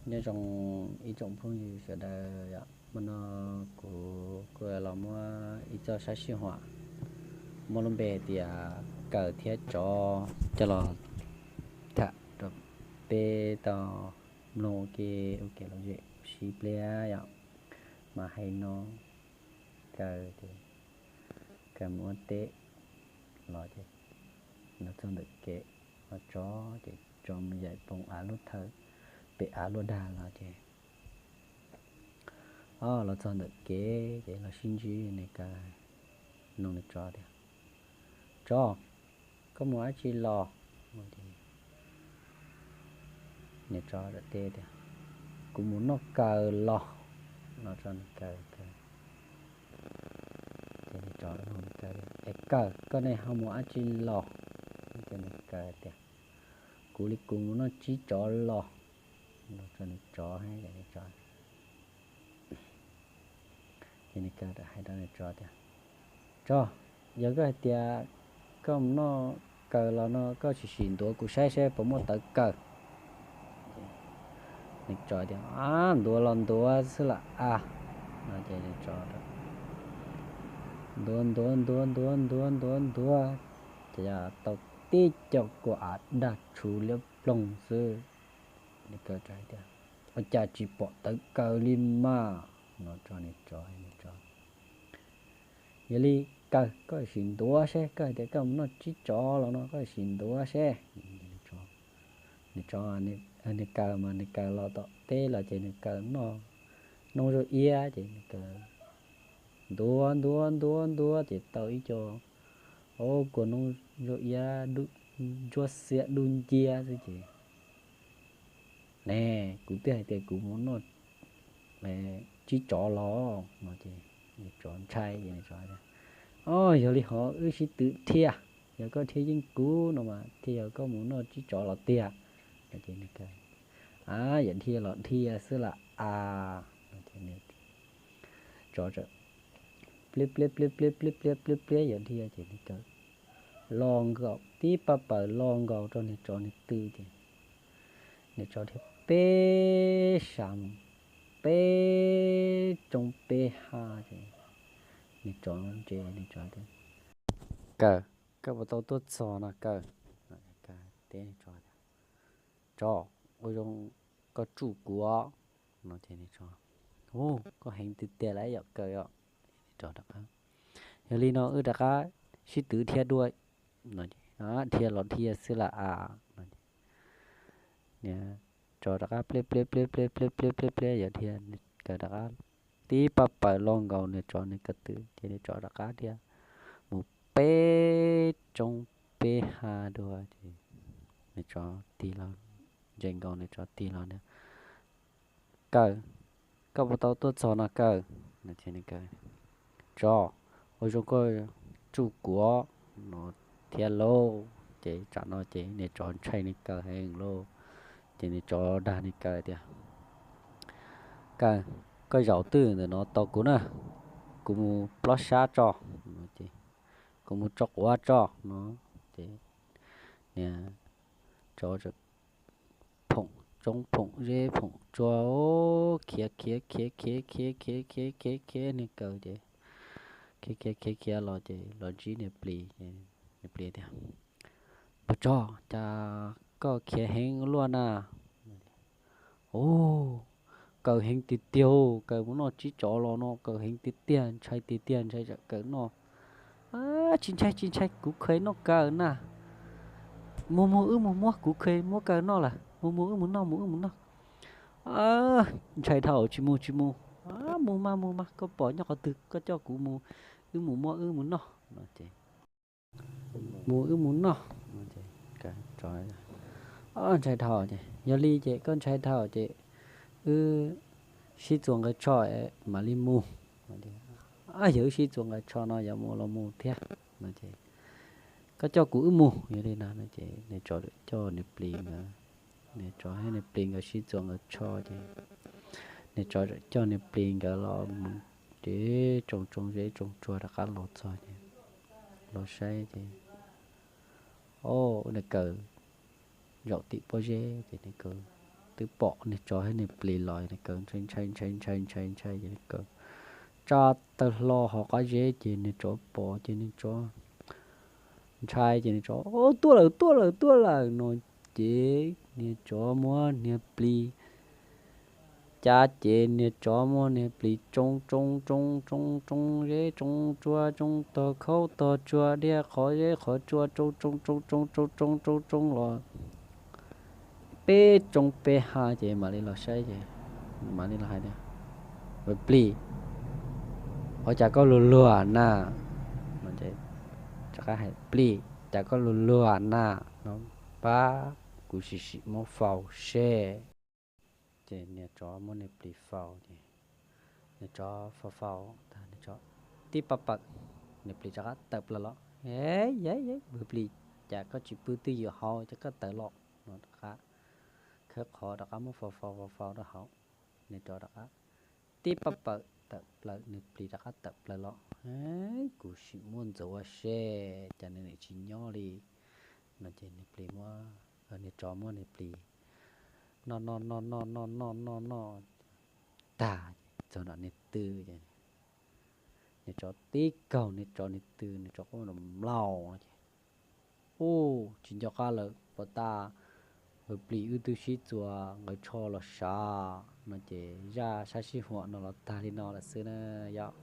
Nyob zoo ib tsoom phooj ywg sawv daws, hmo no kuv kuj los muab ib txoj sab sij huam muaj lub npe hais tias kaws thiab tsov coj los tham rau peb tau mloog ua ke, ua kev lom zem sib pliag yom. Mas hais no kaws ces kaws mus ua teb los ces los txog ntawm kev, ho tsov ces tsov mus yaim poo av luaj thawj, pem av luaj dag los ces, o, los txog ntawm kev ces los sib ntsib nws kaws, nug nws tsov tias, Tsov, koj mus dab tsi los? Nws tsov teb tias, Kuv mus noj kaws los, no rau nws kaws. Ces nws tsov nug nws kaws, Es kaws, koj ne ho mus dab tsi los? Ces nws kaws tias, Kuv li kuv mus noj tsib tsov los, no rau nws tsov. Ces nws kaws hais rau nws tsov tias, Tsov, yog koj hais tias koj mus noj kaws los no koj sim sim ntuav kuv saib seb puas muaj tawv kaws. Nws tsov tias, Ab, ntuav los ntuav xwb lam as. No ces nws tsov ntuav ntuav ntuav ntuav ntuav ntuav ntuav, ces yog tau tib co kua av daj tshuv liab ploog xwb. Nws kaws hais tias, Ua cas tsis pom tawv kaws li mas? No rau nws tsov, nws tsov, Yog li kaws, koj sim ntuav seb, koj hais tias koj mus noj tsib tsov los no koj sim ntuav seb. Nws tsov, nws kaws mas nws kaws los tom teb los ces nws kaws noj noog zuj iab ces nws kaws ntuav ntuav ntuav ntuav ces tau ib co, o, kua noog zuj iab ntsuab xiab dub nciab xwb ces, Ne, kuv twb hais tias kuv mus noj tsib tsov los, no ces nws tsov ntshai ces nws tsov tias, O, yog li ho wb sib twv dhia, yog koj dhia yeej kuv no mas thiaj yog koj mus noj tsib tsov los tiag. No ces nws kaws, A, yog dhia los dhia xwb lam as. No ces nws tsov pliab pliab pliab pliab pliab pliab pliab pliab yog dhia ces nws kaws los nkaus tib paj paws los nkaus rau nws tsov nws tw ces nws tsov dhia peb sab mus, peb tsoob peb ha ces nws tsov ntsia nws tsov tias, Kaws, koj puas tau tuaj txog no kaws? Kaws teb nws tsov tias, Tsov, ua zoo koj tsuj kuv os. No ces nws tsov, U, koj heev tiag tiag lawm yom kaws os. Nws tsov rov qab, Yog li no wb rov qab sib twv dhia dua. No ces dhia los dhia xwb lam as. No ces nws tsov rov qab pliab pliab pliab pliab pliab pliab pliab pliab yog dhia, nws kaws rov qab tib paj paws los nkaus nws tsov nws ko tw ces nws tsov rov qab dhia mus peb tsoob peb ha dua ces nws tsov tig los, ntsia nkaus nws tsov tig los tias, Kaws, koj puas tau tuaj txog no kaws? No ces nws kaws, Tsov, ua zoo koj tsuj kuv os. No thiab lauj, ces tsam no ces nws tsov ntshai nws kaws heev lauj, ces nws tsov dag nws kaws tias, Kaws, koj zaum twj ntawm no tos kuv na, kuv mus plob sab tso. No ces, Kuv mus tso quav tso. No ces nws tsov phoom tsob phoom zeb phoom tsua, khiav khiav khiav khiav khiav khiav khiav khiav khiav nws kaws ces, khiav khiav khiav khiav los ces los ntsib nws plis, nws plis tias, Npawg tsov, cas koj khiav heev luaj na? U, kaws heev tiag tiag, kaws mus noj tsib tsov los no kaws heev tiag tiag, ntshai tiag tiag, ntshai tsam kaws noj. Tsis ntshai tsis ntshai, kuv kheev noj kaws na. Mus mus wb mus muab, kuv kheev muab kaws noj lawm, mus mus wb mus noj, mus wb mus noj. Ntshai dhau, tsis mus tsis mus. Mus mas mus mas, koj pom nyob qhov twg koj coj kuv mus, wb mus muab wb mus noj. No ces, Mus wb mus noj. Ntshai dhau ces, Yog li ces koj ntshai dhau ces wb sib txuas nqaws tsho mam li mus. Yog wb sib txuas nqaws tsho no yuav mus los mus thiab. No ces, Koj coj kuv wb mus. Yog li no ces nws tsov coj nws plis nkawd, nws tsov thiab nws plis nkawd sib txuas nqaws tsho ces nws tsov coj nws plis nkawd los mus, ces tsoom tsoom zeb tsoom tsua rov qab los txog ces los saib ces, o, nws kaws zaum tim pob zeb ces nws kaws twb pom niag tsov thiab niag plis los, niag kaw ntshai ntshai ntshai ntshai ntshai ntshai ces niag kaw tsa taw hlo hauv qab zeb ces niag tsov pom ces niag tsov ntshai ces niag tsov, Tuaj lawm, tuaj lawm, tuaj lawm! No ces niag tsov muab niag plis cav ces niag tsov muab niag plis tsoo tsoo tsoo tsoo tsoo zeb tsoo tsua tsoo tog khaub tog tsua diaj qhov zeb qhov tsua tsoo tsoo tsoo tsoo tsoo tsoo tsoo tsoo los peb tsoo peb ha ces mam li los saib ces mam li los hais tias, Plis, ua cas koj luag luag na? Rov qab hais, Plis, cas koj luag luag na? No, pab kuv sim sim muab faus seb. Ces niag tsov muab niag plis faus ces niag tsov faus faus tag, niag tsov tib paj pawm, niag plis rov qab tawm plaws los. Yab, plis, cas koj tsis pw twj ywm hauv, cas koj tawm los? No rov qab khawb qhov rov qab muab faus faus faus faus rau hauv, niag tsov rov qab tib paj pawm tawm plaws, niag plis rov qab tawm plaws los. Kuv sim muab ntxuav ua seb cas nws tsis nyob li. No ces niag plis muab, niag tsov muab niag plis noj noj noj noj noj noj noj noj tag txog nram niag tw ces niag tsov tib kaug niag tsov niag tw, niag tsov quaj mlaus ces, Ub, tsis nco qab lawm, puas tas plis wb twb sib txuas nqaws tsho los sav? No ces zaj sab sib huam no los tag li no lawm xwb na yom.